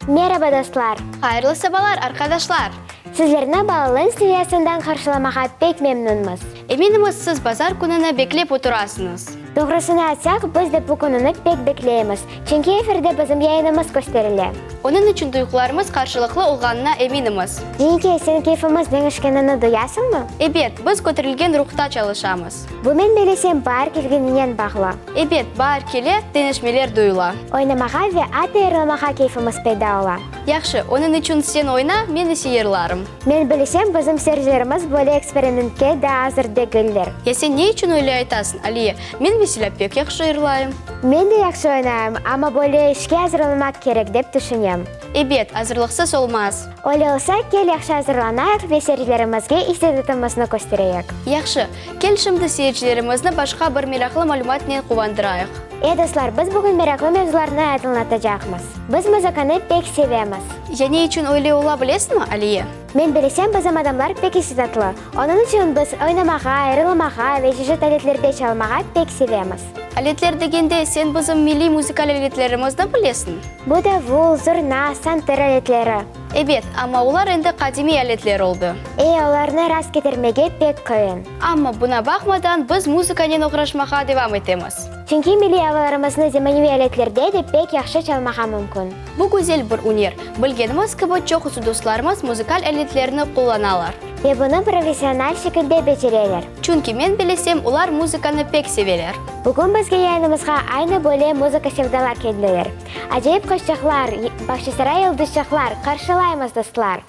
Meraba, dostlar! Hayırlı sabalar, arqadaşlar! Sizlerni Balalıñ studiyasından qarşılamağa pek memnünmiz. Eminimiz, siz bazar kününi beklep oturasıñız. Doğrusını aytsaq, biz de bu kününi pek bekleymiz, çünki efirde bizim yayınımız kösterile. Onıñ içün duyğularımız qarşılıqlı olğanına eminimiz. Cenike, sen keyfimiz deñişkenini duyasıñmı? Ebet, biz köterilgen ruhta çalışamız. Bu, men bilesem, baar kelgeninen bağlı. Ebet, baar kele, deñişmeler duyula. Oynamağa ve atta yırlamağa keyfimiz peyda ola. Yahşı, onıñ içün sen oyna, men ise yırlarım. Men bilsem, bizim seyircilerimiz böyle eksperimentke daa azır degiller. Ya sen ne içün öyle aytasıñ, Aliye? Men, meselâ, pek yahşı yırlayım. Men de yahşı oynayım, amma böyle işke azırlanmaq kerek, dep tüşünem. Ebet, azırlıqsız olmaz. Öyle olsa, kel yahşı azırlanayıq ve seyircilerimizge istidatımıznı köstereyik. Yahşı, kel şimdi seyircilerimizni başqa bir meraqlı malümatnen quvandırayıq. E, dostlar, biz bugün meraqlı mevzularnı aydınlatacaqmız. Biz muzıkanı pek sevemiz. Ya ne içün öyle ola bilesiñmi, Aliye? Men bilsem, bizim adamlar pek istidatlı. Onıñ içün biz oynamağa, ırlamağa ve çeşit aletlerde çalmağa pek sevemiz. Aletler degende, sen bizim milliy muzıkal aletlerimizni bilesiñ? Bu davul, zurna, santır aletleri. Ebet, amma olar endi qadimiy aletler oldı. E, olarnı rast ketirmege pek qıyın. Amma buna baqmadan, biz muzıkanen oğraşmağa devam etemiz. Çünki milliy avalarımıznı zemaneviy aletlerde de pek yahşı çalmağa mümkün. Bu güzel bir üner. Bilgenimiz kibi, çoqusı dostlarımız muzıkal aletlerni qullanalar. Ve bunı professional şekilde becereler. Çünki men bilesem, olar muzıkanı pek seveler. Bugün bizge yayınımızğa aynı böyle muzıka sevdalar keldiler. Acayip qızçıqlar, Bağçasaray yıldızçıqlar, qarşılaymız, dostlar!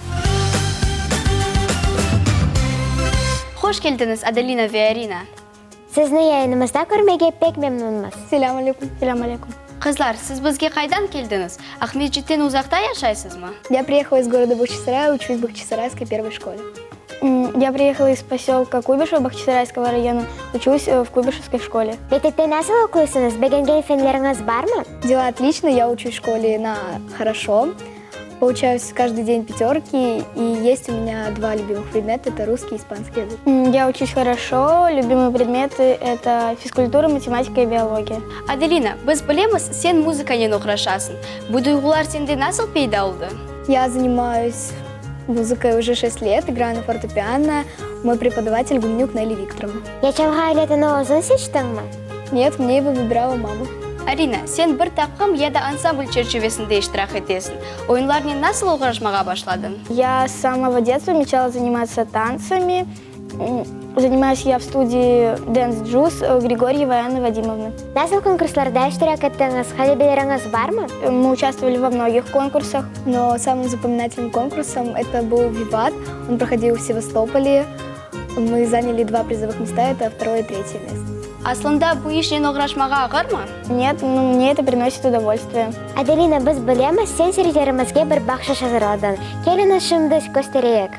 Hoş keldiñiz, Adelina ve Arina! Sizni yayınımızda körmege pek memnunmız. Selâm aleyküm. Selâm aleyküm. Qızlar, siz bizge qaydan keldiñiz? Aqmescitten uzaqta yaşaysızmı? Ya priyehala iz goroda Bahçisaraya, uçuсь в Бахчисарайской первой школе. Ya priyehala iz posölka Kuybışevo Bahçisarayskogo rayona, uçuсь v Kuybışevskoy şkole. Mektepte nasıl oquysıñız, begengen fenleriñiz barmı? Dela otlično, ya uçuсь v şkole na хорошо. Получаю каждый день пятерки, и есть у меня два любимых предмета, это русский и испанский язык. Я учусь хорошо, любимые предметы это физкультура, математика и биология. Adelina, biz bilemiz, sen muzıkanen oğraşasıñ. Bu duyğular sende nasıl peyda oldı? Я занимаюсь музыкой уже шесть лет, играю на фортепиано. Мой преподаватель Гуменюк Нелли Викторовна. Ya çalğı aletini özüñ seçtiñmi? Нет, мне его выбирала мама. Arina, sen bir taqım ya da ansambl çerçivesinde iştirak etesiñ. Oyunlarnen nasıl oğraşmağa başladıñ? Ya s samogo detstva meçtala zanimatsa tantsami. Zanimayus ya v studii Dance Juice Grigoryevoy Anны Vadimovны. Nasıl konkurslarda iştirak ettiñiz, ğalebeleriñiz barmı? Мы участвовали во многих конкурсах. Но самым запоминательным конкурсом это был Виват. Он проходил в Севастополе. Мы заняли два призовых места, это второе и третье место. Aslında bu işnen oğraşmağa ağırmı? Нет, ну, мне это приносит удовольствие. Adelina, biz bilemiz, sen seyircilerimizge bir bahşış azırladıñ. Keliñiz şimdi köstereyik.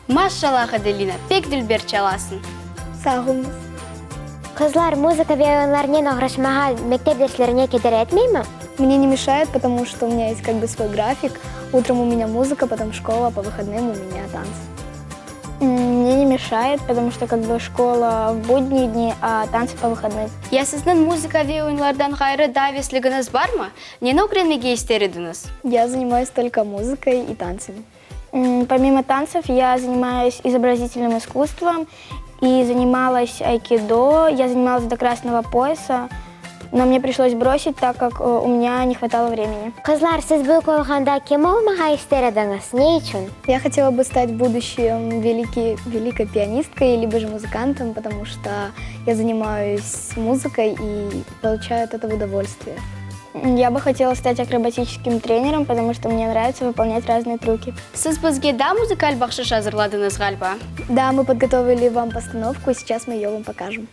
Maşşallah, Adelina, pek dülber çalasıñ. Sağ oluñız. Qızlar, muzıka ve oyunlarnen oğraşmağa mektep derslerine keder etmeymi? Мне не мешает, потому что у меня есть как бы свой график. Утром у меня музыка, потом школа, по выходным у меня танцы. Мне не мешает, потому что как бы школа в будние дни, а танцы по выходным. Ya sizniñ muzıka ve oyunlardan ğayrı daa avesligiñiz barmı? Neni ögrenmege ister ediñiz? Я занимаюсь только музыкой и танцами. Помимо танцев я занимаюсь изобразительным искусством и занималась айкидо, я занималась до красного пояса, но мне пришлось бросить, так как у меня не хватало времени. Qızlar, siz büyük olğanda kim olmağa ister ediñiz? Ne içün? Я хотела бы стать в будущем великий, великой пианисткой, либо же музыкантом, потому что я занимаюсь музыкой и получаю от этого удовольствие. Я бы хотела стать акробатическим тренером, потому что мне нравится выполнять разные трюки. Siz bizge daa muzıkal bahşış azırladıñız, ğaliba? Да, мы подготовили вам постановку, сейчас мы ее вам покажем.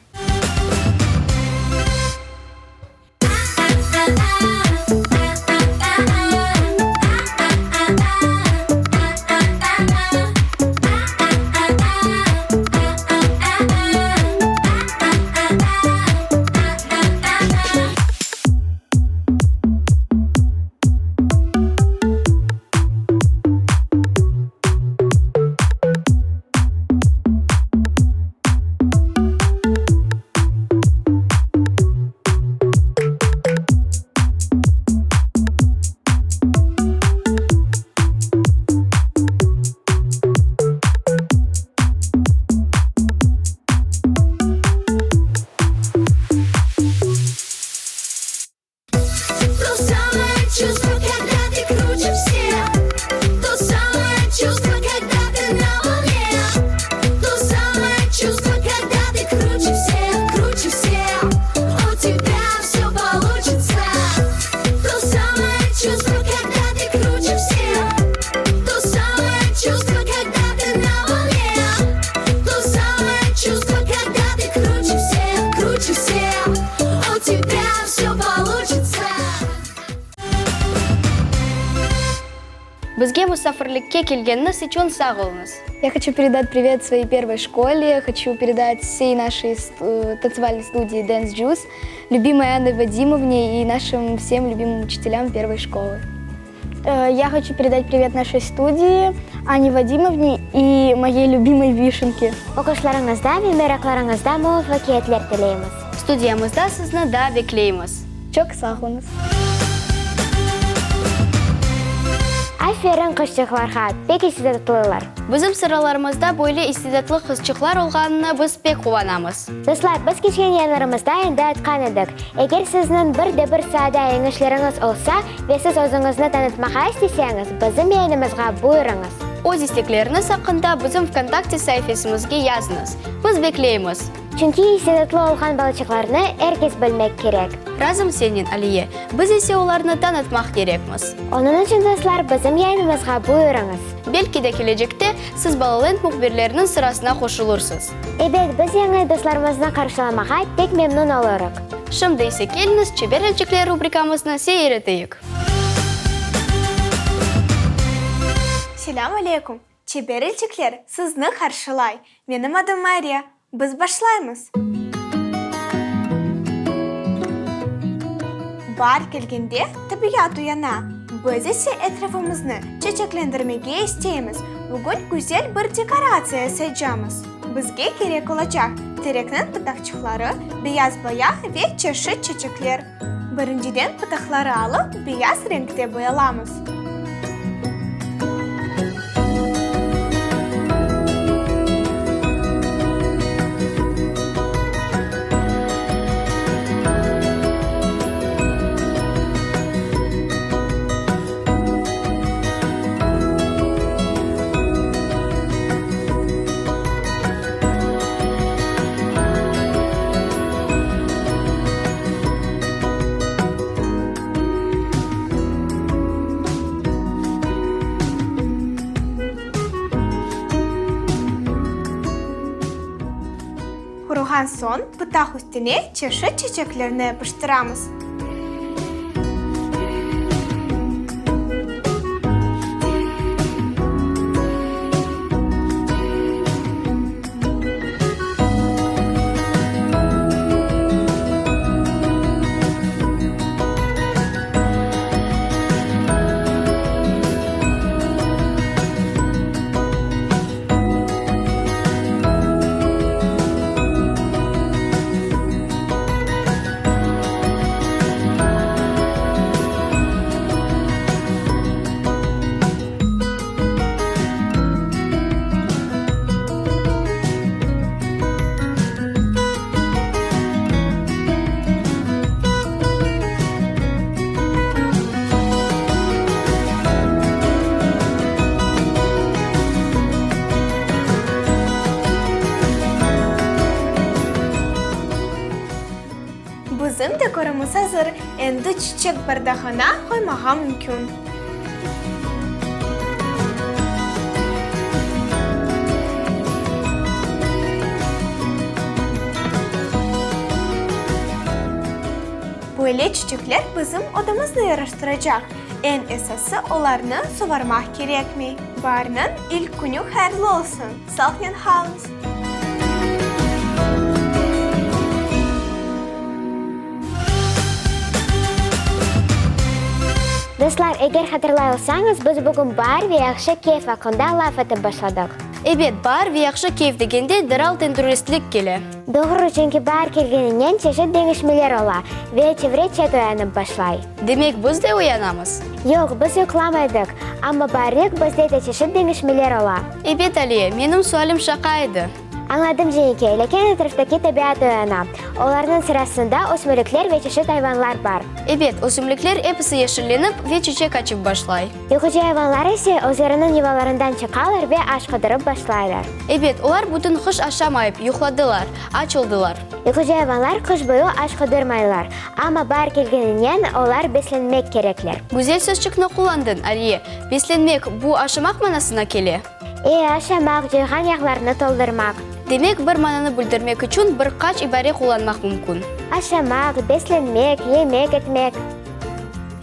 Bizge musafirlikke kelgeniñiz içün sağ oluñız. Я хочу передать привет своей первой школе, хочу передать всей нашей танцевальной студии Dance Juice, любимой Анне Вадимовне и нашим всем любимым учителям первой школы. Я хочу передать привет нашей студии, Анне Вадимовне и моей любимой вишенке. Oquşlarıñızda ve meraqlarıñızda muvafaqiyetler tileymiz. Studiyamızda sizni daa bekleymiz. Çoq sağ oluñız. Aferin qızçıqlarğa, pek istidatlılar. Bizim sıralarımızda böyle istidatlı qızçıqlar olğanına biz pek quvanamız. Dostlar, biz keçken yayınlarımızda endi aytqan edik, eger sizniñ bir de bir saada yeñişleriñiz olsa ve siz özüñizni tanıtmağa isteseñiz, bizim yayınımızğa buyurıñız. Öz istekleriñiz aqqında bizim VKontakte saifesimizge yazıñız. Biz bekleymiz. Çünki istidatlı olğan balaçıqlarnı er kes bilmek kerek. Razım sennen, Aliye. Biz ise olarnı tanıtmaq kerekmiz. Onıñ içün, dostlar, bizim yayınımızğa buyurıñız. Belki de kelecekte siz Balaland mühbirleriniñ sırasına qoşulırsız. Ebet, biz yañı dostlarımıznı qarşılamağa pek memnün olurıq. Şimdi ise keliñiz Çeber elçikler rubrikamıznı seyir eteyik. Selâm aleyküm! Çeber elçikler sizni qarşılay. Menim adım Mariya. Biz başlaymız. Baar kelgende tabiat uyana, biz ise etrafımıznı çeçeklendirmege isteymiz. Bugün güzel bir dekoratsiya yasaycamız. Bizge kerek olacaq, terekniñ pıtaqçıqları, beyaz boya ve çeşit çeçekler. Birinciden pıtaqları alıp, beyaz renkte boyalamız. Quruğan soñ, pıtaq üstüne çeşit çeçeklerni yapıştıramız. Dekoratsiyamız azır, endi çiçek bardağına qoymağa mümkün. Böyle çiçekler bizim odamıznı yaraştıracaq. Eñ esası, olarnı suvarmaq kerekmey. Baarniñ ilk künü hayırlı olsun! Sağlıqnen qalıñız! Dostlar, eger hatırlay olsañız, biz bugün baar ve yahşı keyf aqqında laf etip başladıq. Ebet, baar ve yahşı keyf degende deral tendüristlik kele. Doğru, çünki baar kelgeninen çeşit deñişmeler ola ve çevre-çet oyanıp başlay. Demek, biz de oyanamız? Yoq, biz yuqlamaydıq, amma baarlik bizde de çeşit deñişmeler ola. Ebet, Aliye, menim sualim şaqa edi. Añladım, Cenike, lâkin etraftaki tabiat oyana. Olarnıñ sırasında ösmülikler ve çeşit ayvanlar bar. Ebet, ösümlikler episi yeşillenip ve çiçek açıp başlay. Yuqucı ayvanlar ise özleriniñ yuvalarından çıqalar ve aş qıdırıp başlaylar. Ebet, olar bütün qış aşamayıp, yuqladılar, aç oldılar. Yuqucı ayvanlar qış boyu aş qıdırmaylar, amma baar kelgeninen olar beslenmek kerekler. Güzel sözçikni qullandıñ, Aliye. Beslenmek, bu aşamaq manasına kele? E, aşamaq, coyğan yağlarnı toldurmaq. Demek, bir mananı bildirmek içün bir qaç ibare qullanmaq mümkün. Aşamaq, beslenmek, yemek etmek.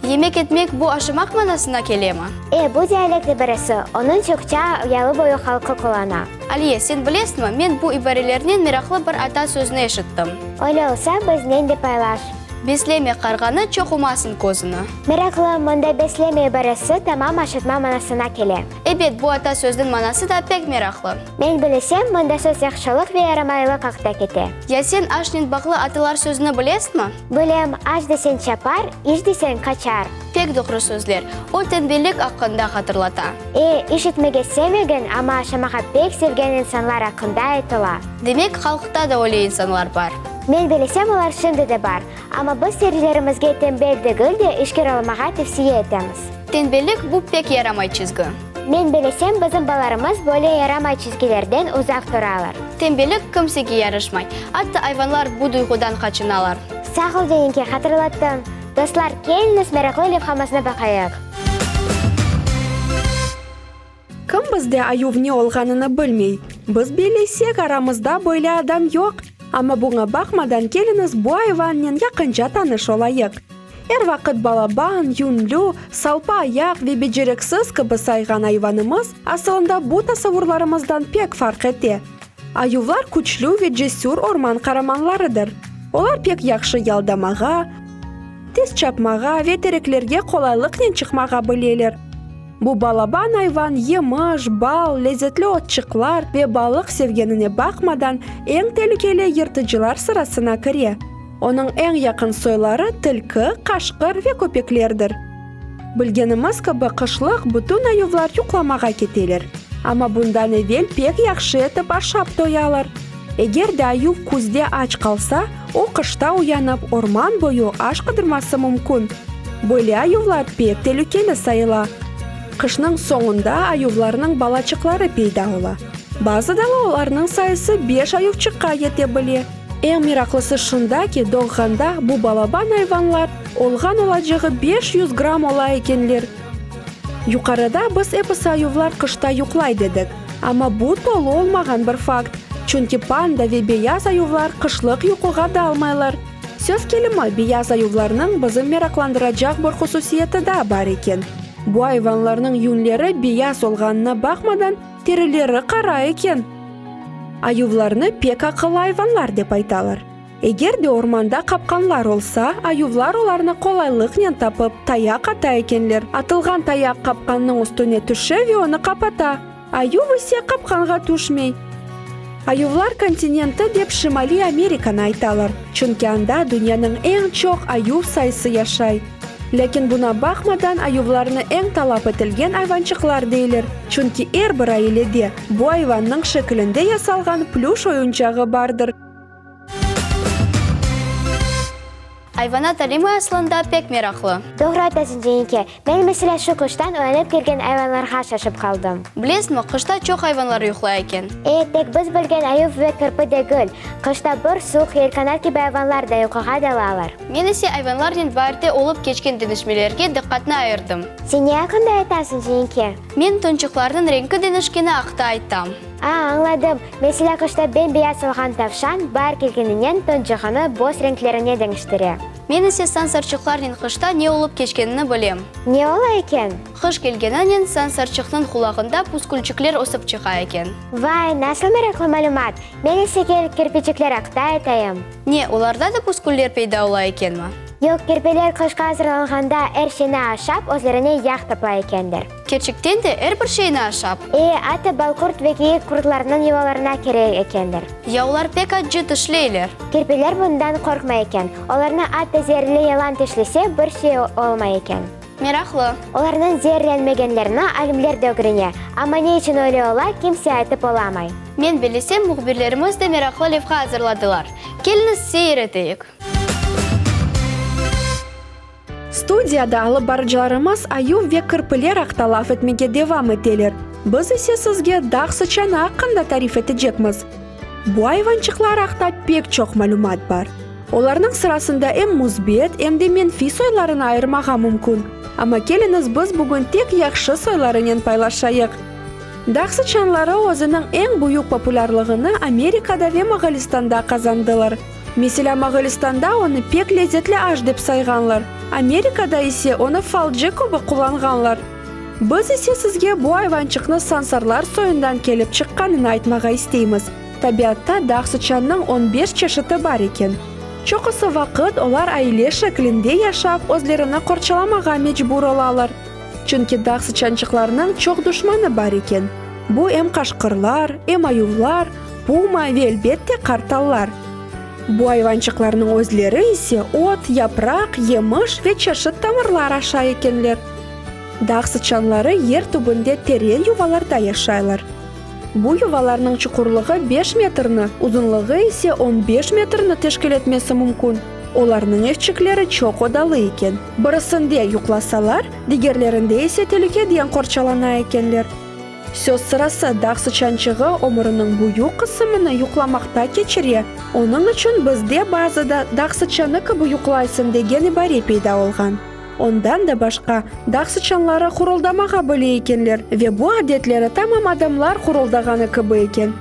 Yemek etmek, bu aşamaq manasına kelemi? E, bu dialekt ibaresi, onıñ çoqça yalıboyu halqı qullana. Aliye, sen bilesiñmi, men bu ibarelernen meraqlı bir ata sözüni eşittim. Öyle olsa, biznen de paylaş. Besleme qarğanı, çoqumasın közüni. Meraqlı, mında besleme ibaresi tamam aşatma manasına kele. Ebet, bu ata sözniñ manası da pek meraqlı. Men bilesem, mında söz yahşılıq ve yaramaylıq aqta kete. Ya sen aşnen bağlı atalar sözüni bilesiñmi? Bilem, aş deseñ çapar, iş deseñ qaçar. Pek doğru sözler. O tenbellik aqqında hatırlata. E, iş etmege sevmegen, amma aşamağa pek sevgen insanlar aqqında aytıla. Demek, halqta da öyle insanlar bar. Men bilesem, olar şimdi de bar. Amma biz seyircilerimizge tenbel degil de, işkir olmağa tevsiye etemiz. Tenbellik, bu pek yaramay çizgi. Men bilesem, bizim balalarımız böyle yaramay çizgilerden uzaq turalar. Tenbellik kimsege yaraşmay. Atta ayvanlar bu duyğudan qaçınalar. Sağ ol, Cenike, hatırlattıñ. Dostlar, keliñiz, meraqlı levhamıznı baqayıq. Kim bizde ayuv ne olğanını bilmey? Biz bellesek, aramızda böyle adam yoq. Amma buña baqmadan, keliñiz bu ayvannen yaqınca tanış olayıq. Er vaqıt balaban, yünlü, salpa ayaq ve beceriksiz kibi sayğan ayvanımız, asılında bu tasavurlarımızdan pek farq ete. Ayuvlar küçlü ve cesür orman qaramanlarıdır. Olar pek yahşı yaldamağa, tez çapmağa ve tereklerge qolaylıqnen çıqmağa bileler. Bu balaban ayvan yemiş, bal, lezetli otçıqlar ve balıq sevgenine baqmadan, eñ telükeli yırtıcılar sırasına kire. Onıñ eñ yaqın soyları tilki, qaşqır ve köpeklerdir. Bilgenimiz kibi, qışlıq bütün ayuvlar yuqlamağa keteler. Amma bundan evel pek yahşı etip aşap toyalar. Eger de ayuv küzde aç qalsa, o qışta uyanıp, orman boyu aş qıdırması mümkün. Böyle ayuvlar pek telükeli sayıla. Qışnıñ soñunda ayuvlarnıñ balaçıqları peyda ola. Bazıda olarnıñ sayısı beş ayuvçıqqa yete bile. Eñ meraqlısı şunda ki, doğğanda bu balaban ayvanlar olğan olacağı 500 gramm ola ekenler. Yuqarıda biz episi ayuvlar qışta yuqlay dedik. Amma bu tolu olmağan bir fakt, çünki panda ve beyaz ayuvlar qışlıq yuquğa dalmaylar. Söz kelimi, beyaz ayuvlarnıñ bizim meraqlandıracaq bir hususiyeti daa bar eken. Bu ayvanlarnıñ yünleri beyaz olğanına baqmadan, terileri qara eken. Ayuvlarnı pek aqıllı ayvanlar dep aytalar. Eger de ormanda qapqanlar olsa, ayuvlar olarnı qolaylıqnen tapıp, tayaq ata ekenler. Atılğan tayaq qapqannıñ üstüne tüşe ve onı qapata. Ayuv ise qapqanğa tüşmey. Ayuvlar kontinenti dep Şimaliy Amerikanı aytalar, çünki anda dünyanıñ eñ çoq ayuv sayısı yaşay. Lâkin buna baqmadan ayuvlarnı eñ talap etilgen ayvançıqlar deyler, çünki er bir ailede bu ayvannıñ şekilinde yasalğan plüş oyuncağı bardır. Ayvanat alemi aslında pek meraqlı. Doğru aytasıñ, Cenike. Men, meselâ, şu qıştan oyanıp kelgen ayvanlarğa şaşıp qaldım. Bilesiñmi, qışta çoq ayvanlar yuqlay eken. E, tek biz bilgen ayuv ve kirpi degil. Qışta bir suq, yelkanat kibi ayvanlar da yuquğa dalalar. Men ise ayvanlarnen baarde olıp keçken deñişmelerge diqqatnı ayırdım. Sen ne aqqında aytasıñ, Cenike? Men tonçıqlarnıñ renki deñişkeni aqta aytam. A, añladım. Meselâ, qışta bem-beyaz olğan tavşan baar kelgeninen tonçığını boz renklerine deñiştire. Men ise sansarçıqlarnen qışta ne olıp keçkenini bilem. Ne ola eken? Qış kelgeninen sansarçıqnıñ qulağında püskülçikler ösip çıqa eken. Vay, nasıl meraqlı malümat! Men ise kel, kirpiçikler aqta aytayım. Ne, olarda da püsküller peyda ola ekenmi? Yoq, kirpiler qışqa azırlanğanda er şeyni aşap, özlerine yağ toplay ekenler. Kerçekten de er bir şeyni aşap? E, atta balqurt ve kiyik qurtlarnıñ yuvalarına kire ekenler. Ya olar pek accı tişleyler. Kirpiler bundan qorqmay eken. Olarnı atta zeerli yılan tişlese, bir şey olmay eken. Meraqlı. Olarnıñ zeerlenmegenlerini alimler de ögrene, amma ne içün öyle ola, kimse aytıp olamay. Men bilesem, mühbirlerimiz de meraqlı levha azırladılar. Keliñiz, seyir eteyik. Studiyada alıp barıcılarımız ayuv ve kirpiler aqta laf etmege devam eteler. Biz ise sizge dağ sıçanı aqqında tarif etecekmiz. Bu ayvançıqlar aqta pek çoq malümat bar. Olarnıñ sırasında em müsbet, em de menfiy soylarını ayırmağa mümkün. Amma keliñiz biz bugün tek yahşı soylarınen paylaşayıq. Dağ sıçanları özüniñ eñ büyük populârlığını Amerikada ve Moğolistanda qazandılar. Meselâ, Moğolistanda onı pek lezetli aş dep sayğanlar, Amerikada ise onı falcı kibi qullanğanlar. Biz ise sizge bu ayvançıqnı sansarlar soyundan kelip çıqqanını aytmağa isteymiz. Tabiatta dağ sıçannıñ on beş çeşiti bar eken. Çoqusı vaqıt olar aile şeklinde yaşap, özlerini qorçalamağa mecbur olalar. Çünki dağ sıçançıqlarınıñ çoq duşmanı bar eken. Bu em qaşqırlar, em ayuvlar, puma ve, elbette, qartallar. Bu ayvançıqlarnıñ özleri ise ot, yapraq, yemiş ve çeşit tamırlar aşay ekenler. Dağ sıçanları yer tübünde teren yuvalarda yaşaylar. Bu yuvalarnıñ çuqurlığı beş metrni, uzunlığı ise on beş metrni teşkil etmesi mümkün. Olarnıñ evçikleri çoq odalı eken. Birisinde yuqlasalar, digerlerinde ise telükeden qorçalana ekenler. Söz sırası, dağ sıçançığı ömüriniñ büyük qısımını yuqlamaqta keçire, onıñ içün bizde bazıda dağ sıçanı kibi yuqlaysıñ degen ibare peyda olğan. Ondan da başqa, dağ sıçanları huruldamağa bile ekenler ve bu adetleri tamam adamlar huruldağanı kibi eken.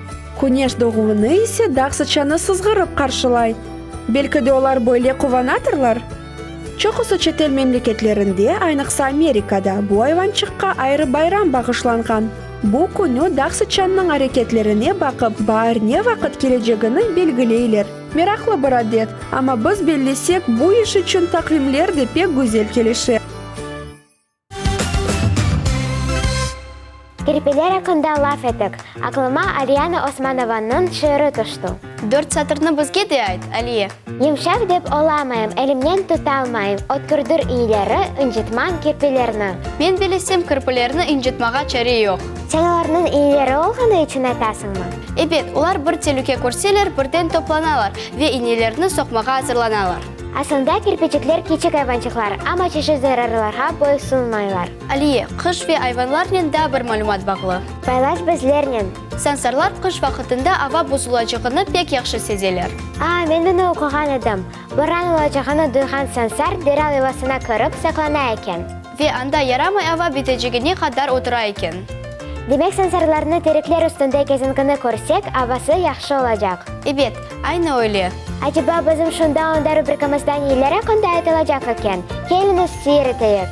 Küneş doğuvını ise dağ sıçanı sızğırıp qarşılay. Belki de olar böyle quvanadırlar? Çoqusı çetel memleketlerinde, aynıqsa Amerikada, bu ayvançıqqa ayrı bayram bağışlanğan. Bu künü dağ sıçannıñ areketlerine baqıp, baar ne vaqıt kelecegini belgileyler. Meraqlı bir adet, amma biz bellesek, bu iş içün taqvimler de pek güzel kelişe. Kirpiler aqqında laf etik. Aqlıma Aryana Osmanovanıñ şiiri tüşti. Dört satırnı bizge de ayt, Aliye. Yımşaq dep olamayım, elimnen tutalmayım, Ötkürdir iyileri, ıncıtmam kirpilerni. Men bilesem, kirpilerni ıncıtmağa çare yoq. Sen olarnıñ iyileri olğanı içün aytasıñmı? Ebet, olar bir telüke körseler, birden toplanalar ve inelerini soqmağa azırlanalar. Aslında kirpiçikler kiçik ayvançıqlar, amma çeşit zararlarğa boysunmaylar. Aliye, qış ve ayvanlarnen daa bir malümat bağlı. Paylaş bizlernen. Sansarlar qış vaqıtında ava bozulacağını pek yahşı sezeler. A, men bunı oquğan edim. Boran olacağını duyğan sansar deral yuvasına kirip saqlana eken. Ve anda yaramay ava bitecegine qadar otura eken. Demek sansarlarnı terekler üstünde kezingini körsek, avası yahşı olacaq. Ebet, aynı öyle. Aceba bizim Şunda-onda rubrikamızda neler aqqında aytılacaq eken? Keliñiz, seyir eteyik.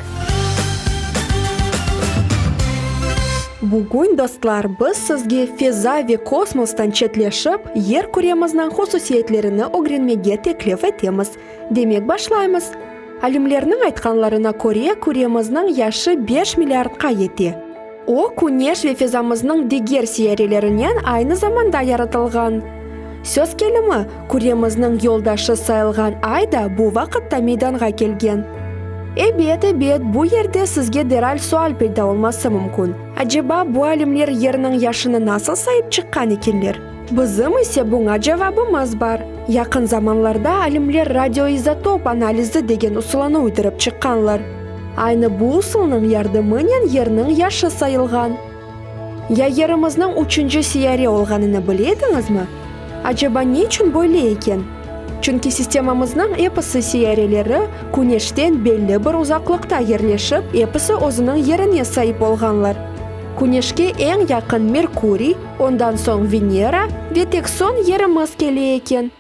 Bugün, dostlar, biz sizge feza ve kosmostan çetleşip, yer küremizniñ hususiyetlerini ögrenmege teklif etemiz. Demek, başlaymız. Alimlerniñ aytqanlarına köre, küremizniñ yaşı beş milliardqa yete. O, Küneş ve fezamıznıñ diger siyyarelerinen aynı zamanda yaratılğan. Söz kelimi, küremizniñ yoldaşı sayılğan Ay da bu vaqıtta meydanğa kelgen. Ebet, ebet, bu yerde sizge deral sual peyda olması mümkün, aceba bu alimler Yerniñ yaşını nasıl sayıp çıqqan ekenler? Bizim ise buña cevabımız bar. Yaqın zamanlarda alimler radioizotop analizi degen usulını uydurıp çıqqanlar. Aynı bu usulnıñ yardımınen Yerniñ yaşı sayılğan. Ya Yerimizniñ üçünci siyare olğanını bile ediñizmi? Aceba ne içün böyle eken? Çünki sistemamıznıñ episi siyareleri Küneşten belli bir uzaqlıqta yerleşip, episi özüniñ yerine saip olğanlar. Küneşke eñ yaqın Merkuriy, ondan soñ Venera ve tek soñ Yerimiz kele eken.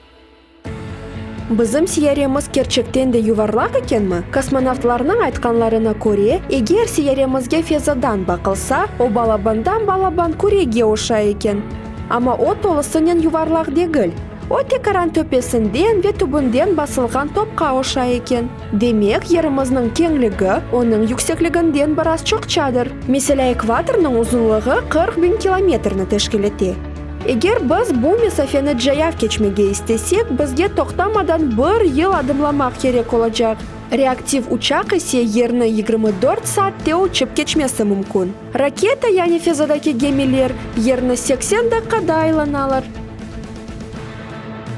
Bizim siyaremiz kerçekten de yuvarlaq ekenmi? Kosmonavtlarnıñ aytqanlarına köre, eger siyaremizge fezadan baqılsa, o balabandan-balaban kürege oşay eken. Amma o tolusınen yuvarlaq degil. O tekaran töpesinden ve tübünden basılğan topqa oşay eken. Demek, yerimizniñ keñligi onıñ yüksekliginden biraz çoqçadır. Meselâ, ekvatornıñ uzunlığı 40 biñ kilometrni teşkil ete. Eger biz bu mesafeni cayav keçmege istesek, bizge toqtamadan bir yıl adımlamaq kerek olacaq. Reaktiv uçaq ise Yerni 24 saatte uçıp keçmesi mümkün. Raketa, yani fezadaki gemiler, Yerni 80 daqqada aylanalar.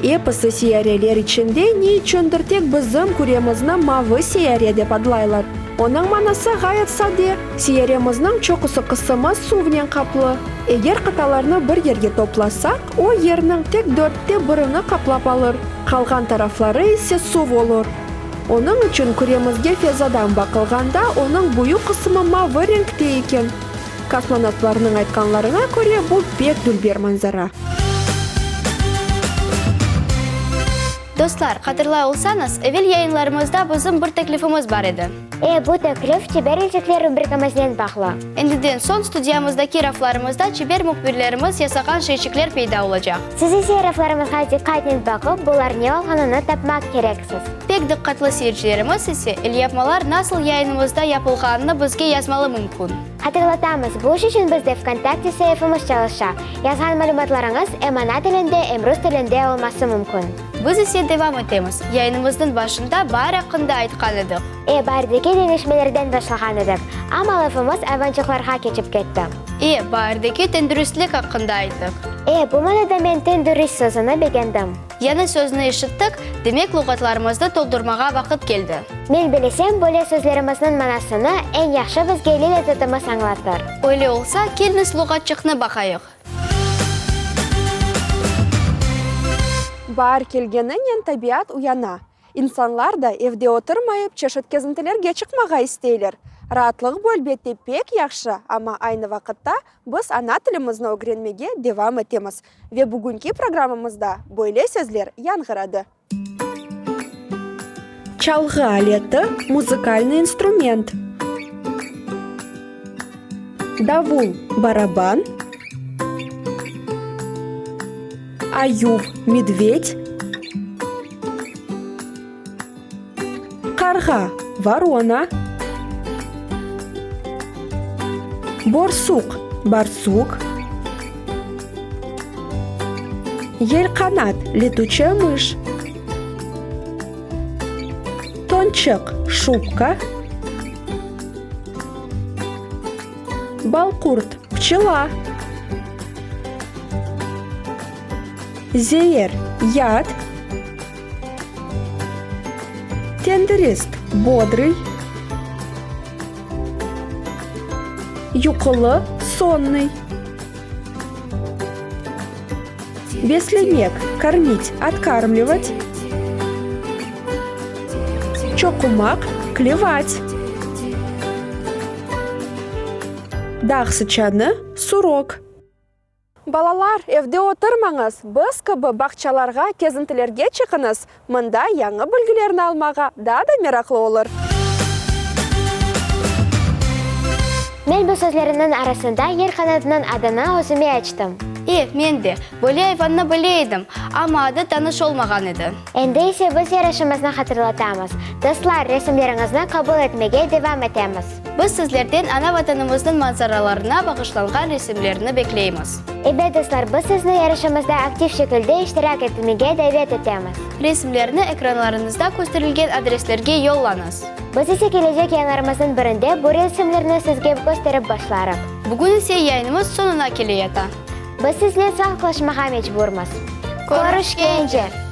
Episi seyyareler içinde ne içündir tek bizim küremizni mavı seyyare dep adlaylar. Onıñ manası ğayet sade, seyyaremizniñ çoqusı qısımı suvnen qaplı. Eger qıtalarnı bir yerge toplasaq, o yerniñ tek dörtte birini qaplap alır, qalğan tarafları ise suv olur. Onıñ içün küremizge fezadan baqılğanda onıñ büyük qısımı mavı renkte eken. Kosmonavtlarnıñ aytqanlarına köre, bu pek dülber manzara. Dostlar, hatırlay olsañız, evel yayınlarımızda bizim bir teklifimiz bar edi. E, bu teklif Çeber elçekler rubrikamıznen bağlı. Endiden soñ studiyamızdaki raflarımızda çeber mühbirlerimiz yasağan şeyçikler peyda olacaq. Siz ise raflarımızğa diqqatnen baqıp, bular ne olğanını tapmaq kereksiz. Pek diqqatlı seyircilerimiz ise elyapmalar nasıl yayınımızda yapılğanını bizge yazmalı mümkün. Hatırlatamız, bu iş içün bizde VKontakte saifemiz çalışa. Yazğan malümatlarıñız em ana tilinde, em rus tilinde olması mümkün. Biz ise devam etemiz. Yayınımıznıñ başında baar aqqında aytqan edik. E, baardeki deñişmelerden başlağan edik. Amma lafımız ayvançıqlarğa keçip ketti. E, baardeki tendüristlik aqqında ayttıq. E, bu manada men tendürist sözüni begendim. Yañı sözni eşittik, demek luğatlarımıznı toldurmağa vaqıt keldi. Men bilesem, böyle sözlerimizniñ manasını eñ yahşı bizge Lilâ tatamız añlatır. Öyle olsa, keliñiz luğatçıqnı baqayıq. Baar kelgeninen tabiat uyana. İnsanlar da evde oturmayıp, çeşit kezintilerge çıqmağa isteyler. Raatlıq bu, elbette, pek yahşı, amma aynı vaqıtta biz ana tilimizni ögrenmege devam etemiz ve bugünki programmamızda böyle sözler yañğıradı. Çalğı aleti, muzıkalnıy instrument. Davul, baraban. Ayuv, medved. Qarğa, vorona. Borsuq, barsuk. Yelqanat, letüçaya mış. Tonçıq, şubka. Balqurt, pçela. Zeer, yad. Tendirist, bodrıy. Yuqulı, sonnıy. Beslemek, kormit, otkarmlivat. Çoqumaq, klevat. Dağ sıçanı, surok. Balalar, evde oturmañız, biz kibi bağçalarğa kezintilerge çıqıñız, mında yañı bilgilerni almağa daa da meraqlı olur. Men bu sözleriniñ arasında yer qanatınıñ adını özüme açtım. E, men de. Böyle ayvannı bile edim, amma adı tanış olmağan edi. Endi ise biz yarışımıznı hatırlatamız. Dostlar, resimleriñizni qabul etmege devam etemiz. Biz sizlerden ana Vatanımıznıñ manzaralarına bağışlanğan resimlerni bekleymiz. Ebet, dostlar, biz sizni yarışımızda aktiv şekilde iştirak etmege davet etemiz. Resimlerni ekranlarıñızda kösterilgen adreslerge yollañız. Biz ise kelecek yayınlarımıznıñ birinde bu resimlerni sizge kösterip başlarıq. Bugün ise yayınımız soñuna keleyata. Biz siznen sağlıqlaşmağa mecburmız. Körüşkence!